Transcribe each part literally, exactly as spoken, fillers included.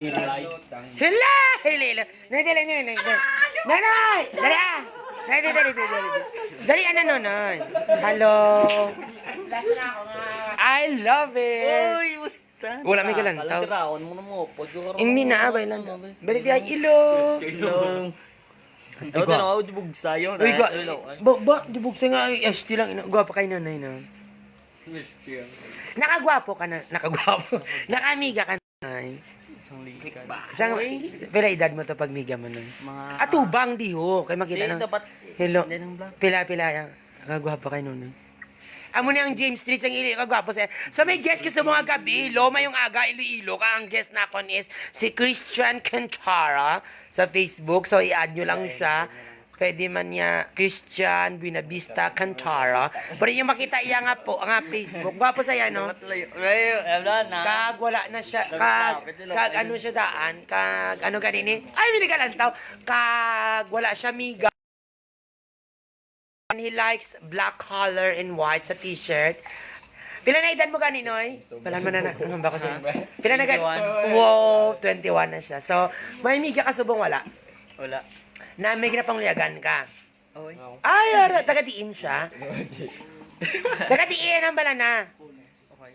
Hala! Hala, hala. Nay, dali, nay, nay, nay. Nanay! Dali, ah! Nay, dali, dali, dali, dali. Dali, ano, nanay? Hello. I love it. Uy, musta? Wala may galantaw. Kalantiraon mo na mo. Pag yung Hindi na, karoon abay lang. mo, Balik di ay ilong. Ilong. Ikaw, Ikaw. tanaw, di bugsayo na. Uy, gwa-, Hello, ay. ba, ba, di bugsa nga, ay, S T lang, ina-, gwapa kay nanay na. Nakagwapo ka na, nakagwapo. Nakamiga ka na, ay. Isang likat. Isang, Uy. pila edad mo to pag miga mo nun? Mga Atubang, di ho. Kay makita Di, na. dapat Hello. Hindi nang black. Pila, pila, yan. Nakagwapo kay nanay. Amo ni ang James Street sang ili kagwapo sa. So may guest ka sa mga gabi, lo, mayong aga, Iloilo ka. Ang guest nakon is si Christian Cantara sa Facebook. So i-add nyo lang siya. Pwede man niya Christian Buenavista Cantara. Pero yung makita iya nga po, nga Facebook. Gwapo sa iya, no? Dapat layo. Layo, wala na. Kag wala na siya, Dapat kag, lapit, lapit. kag ano siya daan, kag ano ganini? Ay, may nagalantaw. Kag wala siya miga. And he likes black color and white sa t-shirt. Pila na edad mo gani, Noy? Wala man na, na, ano ba kasi? Ha? Pila na gani? Twenty-one. Wow, twenty-one na siya. So, may miga ka subong wala? Wala. Na may ginapangluyagan ka? Oy. Ay, ara, taga diin siya? Taga diin ang balana? Okay.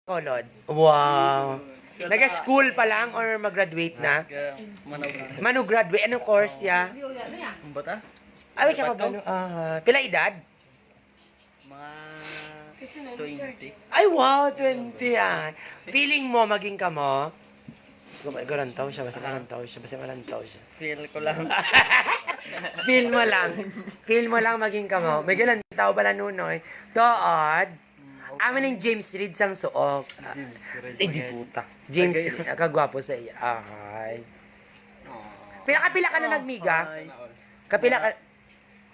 Kolod. Wow. Naga-school pa lang or mag-graduate na? Nag, uh, manawag. Mano graduate? Anong course ya? Ang bata? Awit ka Bato? ba? Ah, pila edad? Mga twenty. Ay, wow, twenty ah. Feeling mo, maging ka mo? Gum-, galantaw siya, basta malantaw siya, basta malantaw siya. Feel ko lang. Feel mo lang. Feel mo lang, maging ka mo. May galantaw pala, Nunoy. Dood. Amo ning James Reid sang suok. James Reid. Ay, di puta. James Okay. Reid, ah, kagwapo sa iya. Ay. Aw. Pila ka, pila ka na nagmiga? Ay. Kapila ka?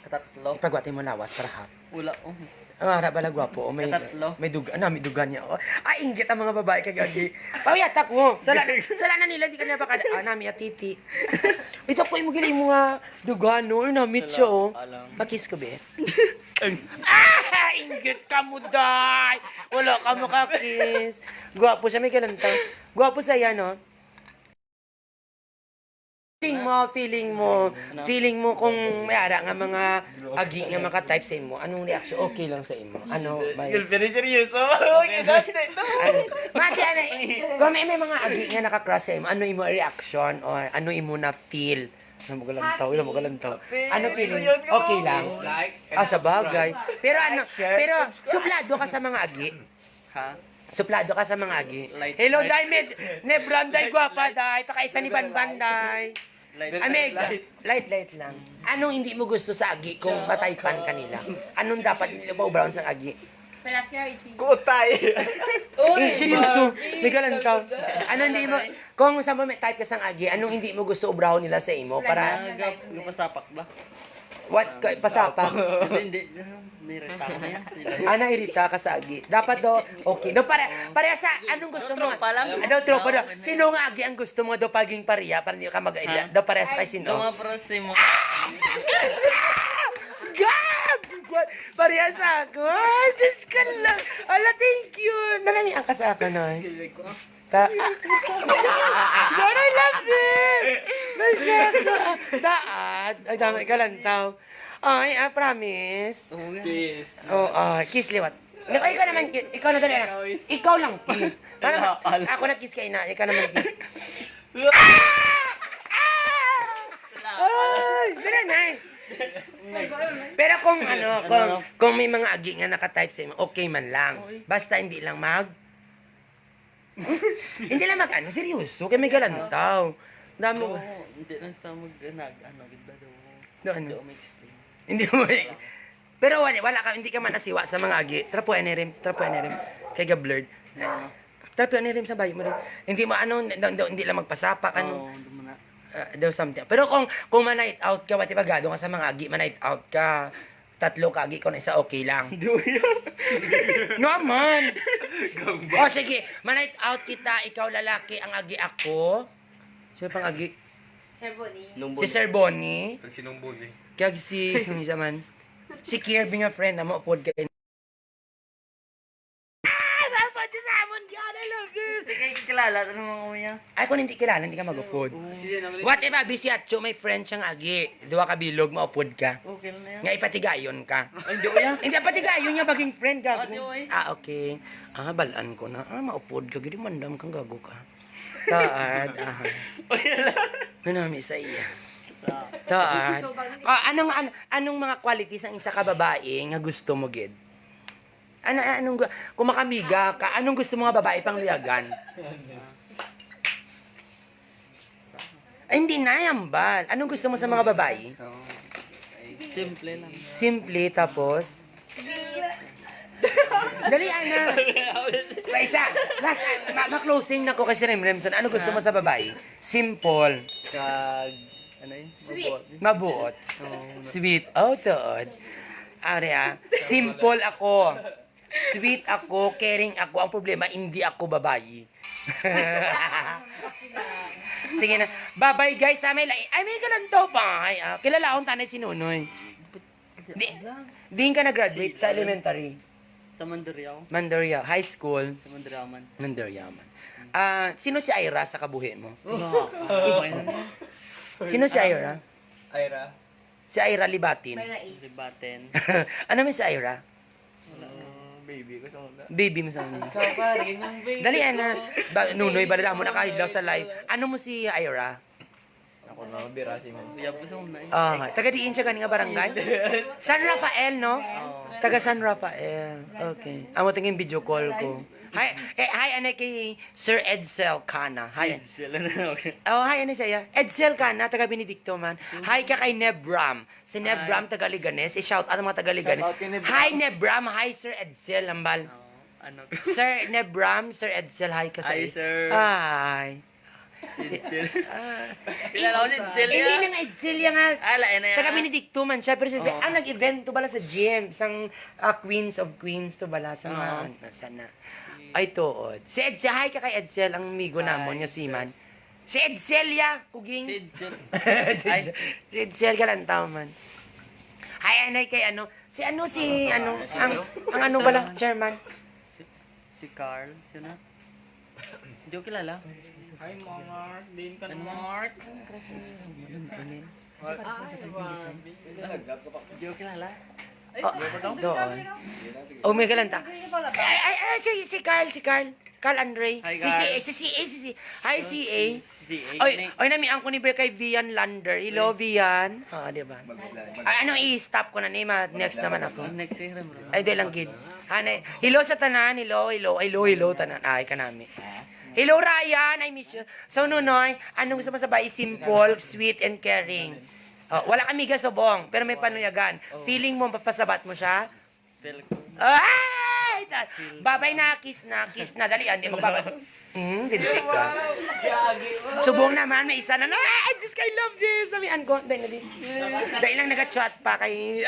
Katatlo. Ipagwati mo lawas para hot. Wala, oh. Ang ara bala gwapo, oh, may, Katatlo. may duga, na, may duga niya, oh. Ay, inggit ang mga babae kay gagi. Pawiyata ko. Sala, sala na nila, di ka na baka, ah, nami at titi. Ito ko, imo gili mo nga duga, no? Ay, namit siya, oh. Alam. Makis ko, be. Ah! Inggit ka mo, day! Wala ka makakis. Gwapo siya, may galantaw. Gwapo siya, no? Feeling mo, feeling mo, Ano? feeling mo kung may ara nga mga agi nga maka-type sa imo, anong reaction? Okay lang sa imo? Ano, may Yun, pero seryoso. Okay, dati ito. Ano? Mati, ano, eh, kung may, may mga agi nga naka-crush sa imo, ano imo reaction or ano imo na feel? Ano mo galantaw? Ano mo galantaw? Ano feeling? Yun, yun. Okay lang. Dislike. Ah, sa bagay. Pero ano, Like, share, pero subscribe. suplado ka sa mga agi? Ha? Suplado ka sa mga agi. Light, Hello, light. Day, Med. Nebron, Day, gwapa, Day. Pakaisa ni Banban, Day. Light, Amig, light, light. light, light lang. Anong hindi mo gusto sa agi kung mataypan ka nila? Anong dapat nila maubran sa agi? Pelas R G. Kutay. Uy, Eh, seryoso, Barbie, may galantaw. talaga. Ano hindi mo, kung sa mo may type ka sang agi, anong hindi mo gusto ubrahon nila sa imo? Para Nag-, gapasapak ba? What? Ka, pasapa? Hindi, hindi. Nirita ko yan. Sila. Ah, nairita ka sa agi. Dapat daw, okay. Daw pare, pareha sa, anong gusto mo? Tropa lang. Ah, daw tropa daw. Sino nga agi ang gusto mo daw paging pareha para di ka mag-, Ha? daw pareha sa kay sino? Daw mga pro si mo. Gag! Pareha sa ako. Ay, Diyos ko lang. Ala, thank you. Nalamian ka sa akin, ay. Ta- God, I love this! Nasya ko. Daad. Ay, dami ka lantaw. Ay, ah, promise. Oo nga. Kiss. Oh, ah, kiss liwat. Ay, ikaw naman, ki-, ikaw na dali na. Ikaw lang, kiss. Parang, Ala, ala. ako na kiss kayo na, ikaw naman kiss. Ay! Dali na, eh. Pero kung ano, kung, Ano? kung may mga agi nga naka-type sa imo, okay man lang. Basta hindi lang mag- Hindi lang mag-ano, seryoso, kay may galantaw. Dami. Oo, hindi lang sa mag-, nag-, ano, gid ba daw? Do ano? Hindi mo explain. Hindi mo, eh. Pero wala, wala ka, hindi ka man nasiwa sa mga agi. Trapo, Enerim, trapo, Enerim. Kay ga-blurred. Ano? Trapo, Enerim, sa bayo mo rin. Hindi mo, ano, hindi, hindi, hindi lang magpasapak, ano. Oo, hindi mo na. Ah, do something. Pero kung, kung ma-night out ka, wati pagado ka sa mga agi, ma-night out ka. Tatlo ka agi ko na isa, okay lang. Do you? Naman! Gamba. O sige, ma-night out kita, ikaw lalaki, ang agi ako. Sino pang agi? Sir Bonnie. Nung Si Sir Bonnie. Pag sinong Bonnie? Kag si, sino isa man? Si Kirby nga friend, na mo, upod ka. Ah! Dapat sa amon, God, I love this! Hindi kayo kilala, ano mga kuya? Ay, kung hindi kilala, hindi ka mag-upod. What if abi si Atcho, may friend siyang agi? Duha ka bilog, maupod ka. Okay na yan. Nga ipatigayon ka. Ay, hindi ko yan. Hindi, patigayon niya, maging friend ka. Ah, di, oy. Ah, okay. Ah, balaan ko na. Ah, maupod ka. Gidi, mandam kang gago ka. Taad, ah. Oy, ala. Nanami sa iya. Taad. Ah, anong, an-, anong mga qualities ang isa ka babae nga gusto mo, gid? Ano, anong gu-, kung makamiga ka, anong gusto mo nga babae pang liyagan? Ay, hindi na, ambal. Anong gusto mo sa mga babae? Simple lang. Simple, tapos? Dali, ana. Pa isa. Last, ma-, ma-closing na ko kay si Remremson. Ano gusto mo sa babae? Simple. Kag, ano yun? Sweet. Mabuot. Mabuot. Oo. Sweet. Oh, tuod. Are, ah. Simple ako. Sweet ako, caring ako. Ang problema, hindi ako babayi. Sige na. Bye-bye, guys, ha. May lai-, ay, may galantaw pa. Ay, ah, kilalaon tanay si Nonoy. Di, diin ka nag-graduate sa elementary? Sa Mandurriao. Mandurriao. High school? Sa Mandurriao man. Mandurriao man. Ah, sino si Ira sa kabuhi mo? Sino si Ira? Ira. Si Ira Libatin. May rai. Libatin. Ano man si Ira? Mm, baby ko sa una. Baby mo sa una. Ikaw pa rin ang baby. Dali, ana. Ba, Nunoy, bala mo nakahidlaw sa live. Ano mo si Ira? Ako na, bira si mo. Kuya po sa una, eh. Ah, taga diin siya gani nga barangay? San Rafael, no? Oo. Taga San Rafael. Okay. Amo tingin video call ko. Hi, eh, hi, anay kay Sir Edsel Cana. Hi. Edsel, ano? Okay. Oh, hi, anay siya? Edsel Cana, taga Benedicto man. Hi ka kay Nebram. Si Nebram, taga Leganes. I-shout out ang mga taga Leganes. Shout out kay Nebram. Hi, Nebram. Hi, Sir Edsel, ambal. Oo, ano? Sir Nebram, Sir Edsel, hi ka sa Hi, i-, sir. Hi. Si Edsel. Ah. Kilala ko si Edsel, hindi ya. Nang Edsel ya nga. Ah, lain na ya. Taga Benedicto man siya, pero si, si, Oo. Ang nag-event to bala sa gym, sang, ah, Queens of Queens to bala sa mga, Oo. Nasa na. Ay, tuod. Si Edsel, hi ka kay Edsel, ang amigo Hi, namon nga sir. Seaman. Si Edsel ya, kuging. Si Edsel. Si Ay. Edsel, si Edsel, galantaw man. Hi, anay kay ano, si ano, si ano, ang, ang ano bala, chairman? Si, si Carl, sino? Hindi ko kilala. Hi, Mark. Din ka, Ano? Mark. Ano? Ano? Ay, grabe. Hindi ko kilala. Oh, doon. Oh, may galanta. Ay, ay, ay, si, si Carl, si Carl. Carl Andre. Hi, Si, si, Carl. Si, si, si, si. Hi, Oh, C A. si C A. Oy, May oy, nami ang ko ni Ber kay Vian Lander. Hello, Uy. Vian. Ah, di ba? Mag-, mag-, Ah, ano, i-stop ko na ni, ma-, next naman ako. Ang next, eh, bro. Ay, di lang gid. Hanay, hello sa tanan, hello, hello, hello, hello, tanan. Ay, kanami. Hello, Ryan, I miss you. So, Nunoy, anong gusto mo sa babae? Simple, sweet, and caring. Oh, wala kami gasubong, pero may panuyagan. Oh. Feeling mo, papasabat mo siya? Feel ko. Ay! Ta-, babay na, kiss na, kiss na. Dali, hindi magbabay. Hmm, hindi ka. Subong naman, may isa na. Ah, I just, I love this. Sabi, ang go-, dahil na din. Dahil lang nag-chat pa kay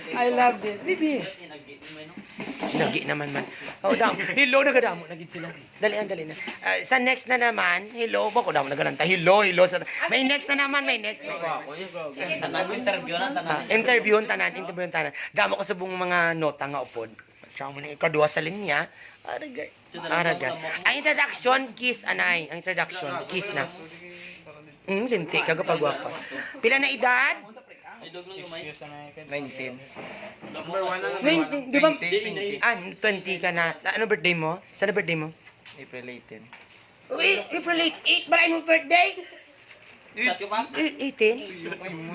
I love this. Baby. Lagi naman man. Oh, dam. Hello, nagadamo na gid sila. Dali, ah, dali na. Ah, sa next na naman, hello, ba ko daw nagalanta? Hello, hello. Sa, may next na naman, may next na naman. Tanan mo, interview na, tanan. Ah, interviewon tanan, interviewon tanan. Damo ko subong mga nota nga upod. Sa mo ni ikaduha sa linya. Aragay. Aragay. Ang introduction, kiss, anay. Ang introduction, kiss na. Mm, linti ka, gapagwapa. Pila na edad? Nineteen. Nineteen, di ba? Twenty, twenty. Ah, twenty ka na. Sa ano birthday mo? Sa ano birthday mo? April eighteen. Uy, April eight, eight ba imong birthday? Eight, eighteen?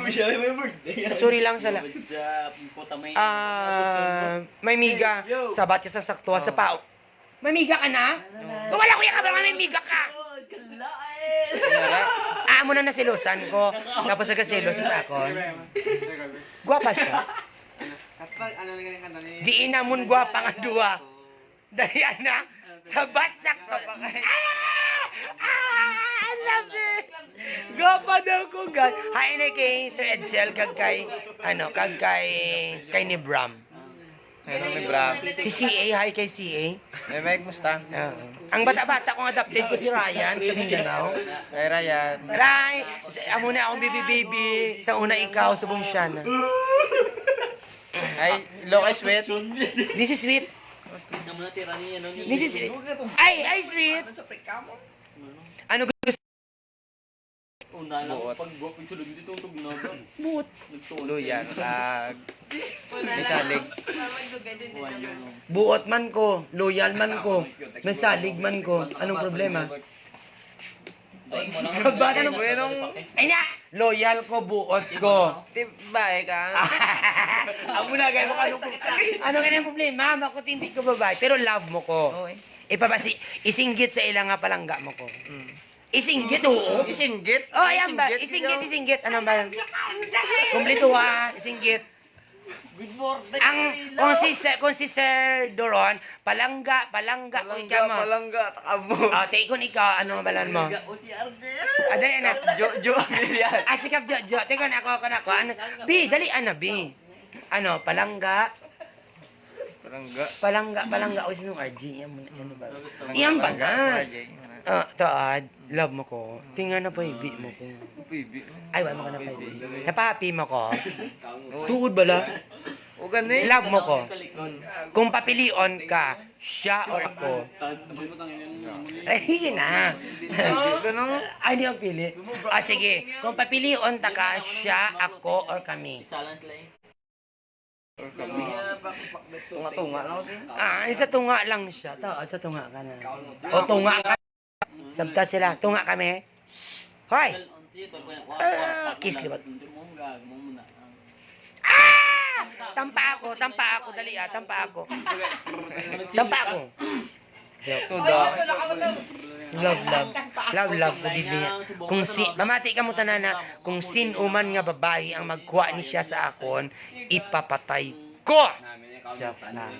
Siya may birthday. Sorry lang, sala. Sa puta may Ah, may miga. Yo. Sabat ka sa sakto, sa Oh. pao. May miga ka na? No. Kung wala ko yung kabang, may miga ka. Amo na nasilusan ko. Tapos nagkasilos sa akon. Gwapa siya. Diin namon gwapa nga duwa. Dali, ana. Sabat sakto. Ah! Ah! I love it. Gwapa daw ko, guys. Hi, na kay Sir Edsel, kag kay, ano, kag kay, kay ni Bram. Hello, ni Bram. Si C A, hi kay C A. Eh, Mike, musta? Oo. Ang bata-bata kong adopted ko si Ryan sa Mindanao. Hi, Ryan. Ray, amo na akong baby-baby. Sa una ikaw, subong siya na. Ay, hello kay Sweet. This is Sweet. Tignan mo na, tira niya, no? Ni si Sweet. Ay, ay, Sweet. Ano sa pagkamo? Ano gusto? Una lang, Buot. Pag buot, pag sulod dito, itong ginaga. Buot. Nagtuon Luya, sa tag. May salig. Buot man ko, loyal man ko, may salig man ko. Anong problema? Ay, sa bata nung Bueno, Ay na! Loyal ko, buot ko. Tibay ka. Amo na, gaya mo, ano, ano ka na yung problema? Amo ko, hindi ko babae, pero love mo ko. Oy. Ipabasi, isinggit sa ila nga palangga mo ko. Mm. Isinggit, oo. Isinggit? Oh, ayan ba? Isinggit, Isinggit, yo. Isinggit. Ano ba? Kumplituha, isinggit. Good morning, Ang, Manila. Kung si Sir, kung si Sir Doron, palangga, palangga, kung Palangga, ikaw mo. Palangga, takabo. Oh, te, kung ikaw, ano ang balan mo? Palangga, o si Arnel. Ah, dali na. Jo, Jo, Arnel yan. Ah, si Kap Jo, Jo. Te, kung ako, kung ako, ano? Bi, dali, ano, Bi? Ano, palangga? Palangga. Palangga, palangga, o sinong R J? Yan mo na, yan ba? Gusto mo Yan ba palangga na? sa R J? Ah, taad, love mo ko. Tinga na pa, ibi mo ko. Baby. Ay, wala mo ka na pa, ibi. Napapi mo ko. Tuod bala? O, gani? Love mo ko. Kung papilion ka, siya or ako. Ay, sige na. Ganun. Ay, di ang pili. Ah, sige. Kung papilion ta ka, siya, ako, or kami. Or kami. Tunga-tunga lang, sir. Ah, isa tunga lang siya. To, sa tunga ka na. O, tunga ka. Sabta sila. Tunga kami. Hoy! Ah, kiss liwat. Ah! Tampa ako, tampa ako, dali ah, tampa ako. Tampa ako. Tudo. Love, love. Love, love ko gid niya. Kung si, mamati ka mo tanan na, kung sin-o man nga babayi ang magkuha ni siya sa akon, ipapatay ko. Joke lang.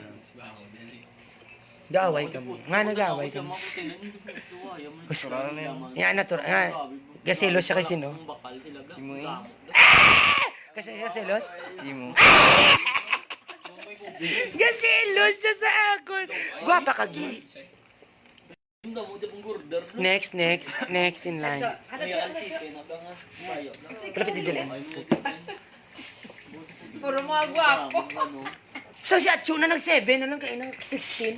Gaaway ka mo. Nga nagaaway ka mo. Gusto. Yan, natural. Nga, gaselos siya kay sino? Si Moy. Ah! Kasi siya selos? Di mo. Yan si Elos siya sa akon. Gwapa ka, gi. Next, next, next in line. Malapit din dali. Puro mga gwapo. So si Acho na nag seven, na lang kayo ng sixteen.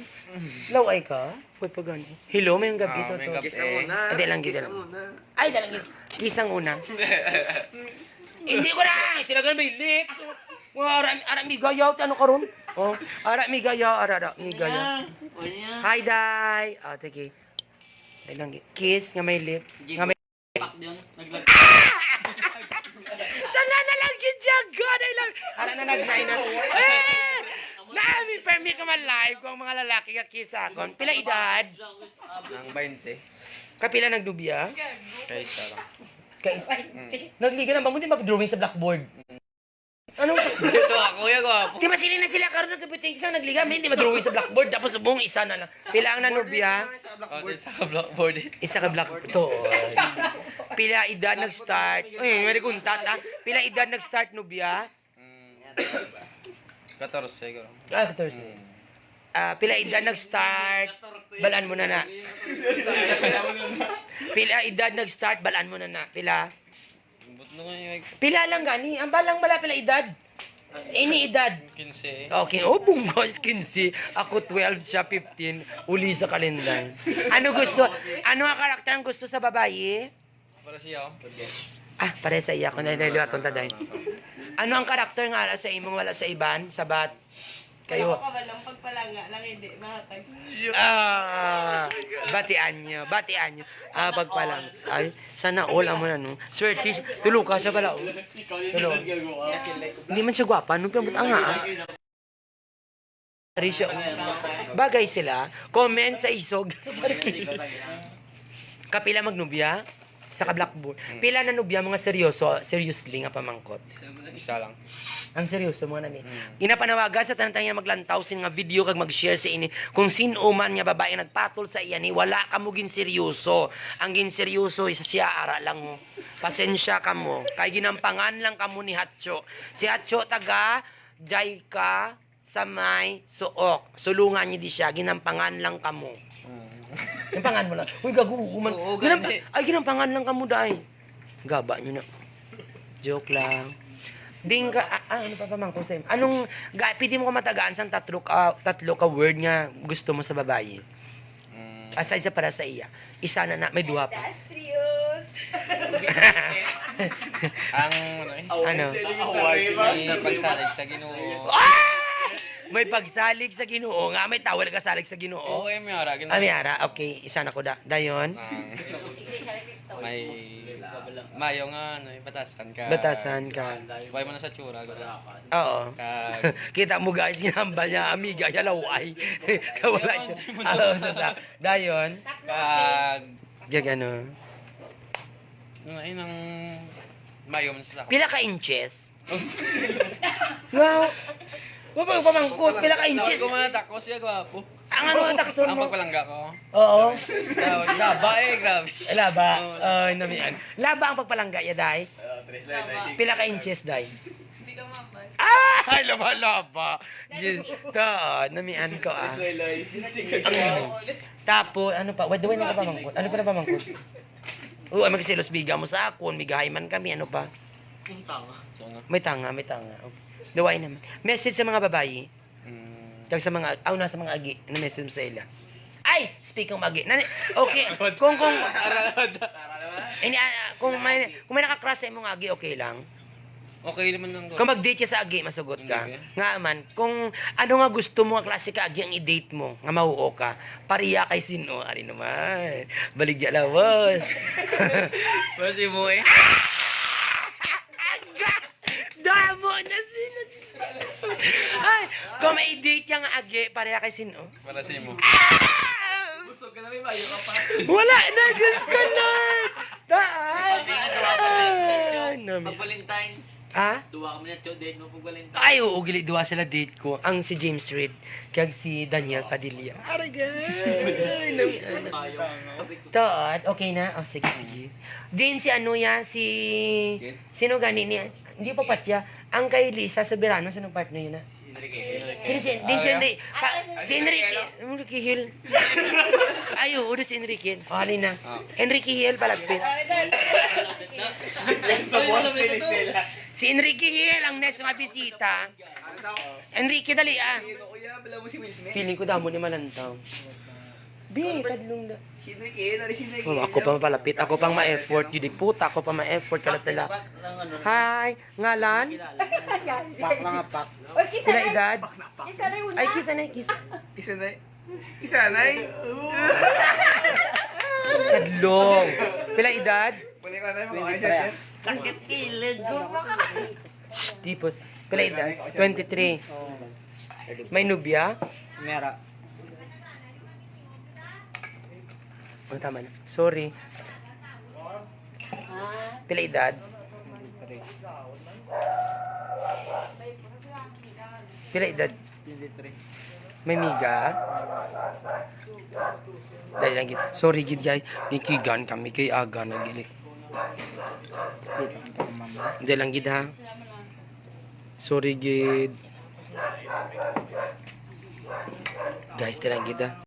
Laway ka? Uy, pag ano? Hello, may gabi Ah, to, may to. gabi. Kiss ang una. Hindi lang, Kiss gid ang lang. una. Ay, dalang gid. Kiss ang una. Hindi ko na! Sila ganun may lips. Wala, ara, ara, migayaw, ano karon? Oh, ara, migayaw, ara, ara, migayaw. Hi, Day. Ah, sige. Dalang gid. Kiss nga may lips. Sige, Nga may pak yun. Naglag- Tala na lang gid siya, God, I love. Ara na, nag-nine na. Eh! Nami, permi ka man-live kung mga lalaki nga kiss sa akon. Pila edad? Ang twenty. Kapila nagdubya? Kay isa lang. Kay isa. Mm. Nagliga na ba mo? Di ba drawing sa blackboard? Anong Ito ako, kuya, gwapo. Di ba sila na sila karon nagkapiting sa nagliga? May di madrawing sa blackboard, tapos subong isa na lang. Pila ang nanubya? Sa Oh, blackboard. Isa ka blackboard eh. Isa ka blackboard. Tuod. Pila edad nag-start? Uy, may kuntat, ah. Pila edad nag-start, nubya? Mm. Katorse, siguro. Ah, katorse. Mm. Ah, pila edad nag-start? Balaan mo na na. Pila edad nag-start? Balaan mo na na. Pila? Ambot na nga yung Pila lang gani? Ang balang bala pila edad? Any edad? Quince eh. Okay. Oh, bunggo, quince. Ako twelve, siya fifteen. Uli sa kalendar. Ano gusto? Ano ang karakter ang gusto sa babayi? Para siya, oh. Ah, pare sa iya. Kung nahiliwat kong taday. Ano ang karakter nga ara sa imong wala sa iban? Sabat. Kayo. Ako ka ba ng pagpalanga lang, hindi mahatag. Ah, batian nyo, batian nyo. Ah, pagpalang. Ay, sana all amo na, no? Swerte, tulo ka sa bala, oh. Tulo. Hindi man siya gwapa, no? Pero ba't ang nga, ah? Risyo. Bagay sila. Comment sa isog. Kapila magnubya? Sa ka-blackboard. Hmm. Pila na nubya mga seryoso, seriously nga pamangkot? Isa lang. Ang seryoso mga nami. Hmm. Ginapanawagan sa tanan-tanan nga maglantaw sin nga video kag mag-share sa ini. Kung sin-o man nga babae nagpatol sa iya ni, wala kamo ginseryoso. Ang ginseryoso is siya, ara lang mo. Pasensya kamo. Kay ginampangan lang kamo ni Hatcho. Si Hatcho taga Jaica, sa may suok. Sulungan niyo di siya, ginampangan lang kamo. Mm. Ginampangan mo lang. Uy, gago ko man. Oo, Ginampa-, gani. Ay, ginampangan lang kamo, day. Gaba niyo na. Joke lang. Ding ka, ah, ah, ano pa pamangkot sa imo? Anong, ga, pwede mo ko matagaan sang tatlo ka, tatlo ka word nga gusto mo sa babayi? Mm, Aside sa para sa iya. Isa na na, may duha pa. Industrious. ang ano eh? Ano? May pagsalig sa Ginoo. Ah! May pagsalig sa Ginoo nga, may tawal ka salig sa Ginoo. Oo, eh, may ara. Ginoo. Ah, may ara. Okay, isa na ko da. Dayon. Ah, may mayo nga ano, eh, batasan ka. Batasan ka. Why mo na sa tsura? Gud. Oo. Kag, Kita mo guys, ginambal niya, amiga, siya laway. Kawala siya. Oo, sa, sa. Dayon. kag, Gag ano. ano, eh, nang mayo man sa Pila ka inches? Wow. Wa ba pamangkot? Pila ka inches? Ko man takos, siya gwapo. Ang ano ang takson Ang mo? Pagpalangga ko. Oo. Laba eh, grabe. Laba. Ay, namian. Laba ang pagpalangga ya, day. Pila ka inches, day? Ah, ay, laba, laba. Yes. Ka, namian ko ah. Ang, tapos, ano pa? Wait, wait, ano pa pamangkot? Ano pa na pamangkot? Oo, ay magsilos biga mo sa akon, migahay man kami, ano pa? Tunga. May tanga, may tanga. Okay. Duway naman. Message sa mga babayi, Mm, kag sa mga, aw na sa mga agi, na message mo sa ila. Ay, speaking of agi, nani, okay, kung, kung, ini, ah, kung may, kung may nakakrush sa imong agi, okay lang. Okay naman lang. Kung mag-date ka sa agi, masugot ka. Hindi. Nga man, kung ano nga gusto mo nga klase ka agi ang i-date mo, nga mahuo ka, pareha kay sin-o, ari naman. Baligya lawas. Mas imo eh. Damo na sila. Ay, kung may date ka nga agi, pareha kay sin-o. Para sa imo. Busog ka na, may mayo ka pa. Wala na, Diyos ko, Lord. Daan. Ay, nami- Pag Valentine's, Ha? duwa kami na cho date mo pag Valentine's. Ay, oo, gili, duwa sila date ko. Ang si James Reid, kag si Daniel Padilla. Aragay! Tayo. Sabi ko, Tood, okay na? Oh, sige, sige. Din si ano ya, si... Sino gani niya? Hindi pa patya. Ang kay Lisa Soberano, sino partner yun na? Sino si, din si Enrique? Si Enrique, Enrique Hill. Ay, oo, si Enrique Hill. Oh, halin na. Enrique Hill, palagpit. Si Enrique Hill ang next nga bisita. Enrique, dali ah. Feeling ko damo ni malantaw. Bi, kadlong na. Oh, ako pa mapalapit. Ako pang ma-effort. Yun, puta, ako pa ma-effort. Kala sila. Hi, ngalan? Pak, mga pak. Pila edad? Pak na pak. Ay, kiss na, kiss. Isa na. Isa na eh. Kadlong. Pila edad? Balik na tayo, mga kaibigan. Sakit kilid. Shh, tipos. Pila edad? Twenty-three. May nubya? Mera. Oh, tama na. Sorry. Pila edad? Pila edad? twenty-three. May miga? Dali lang gid. Sorry gid, guys. Nikigan kami kay aga na gili. Dali lang gid, ha. Sorry gid. Guys, dali lang gid, ha.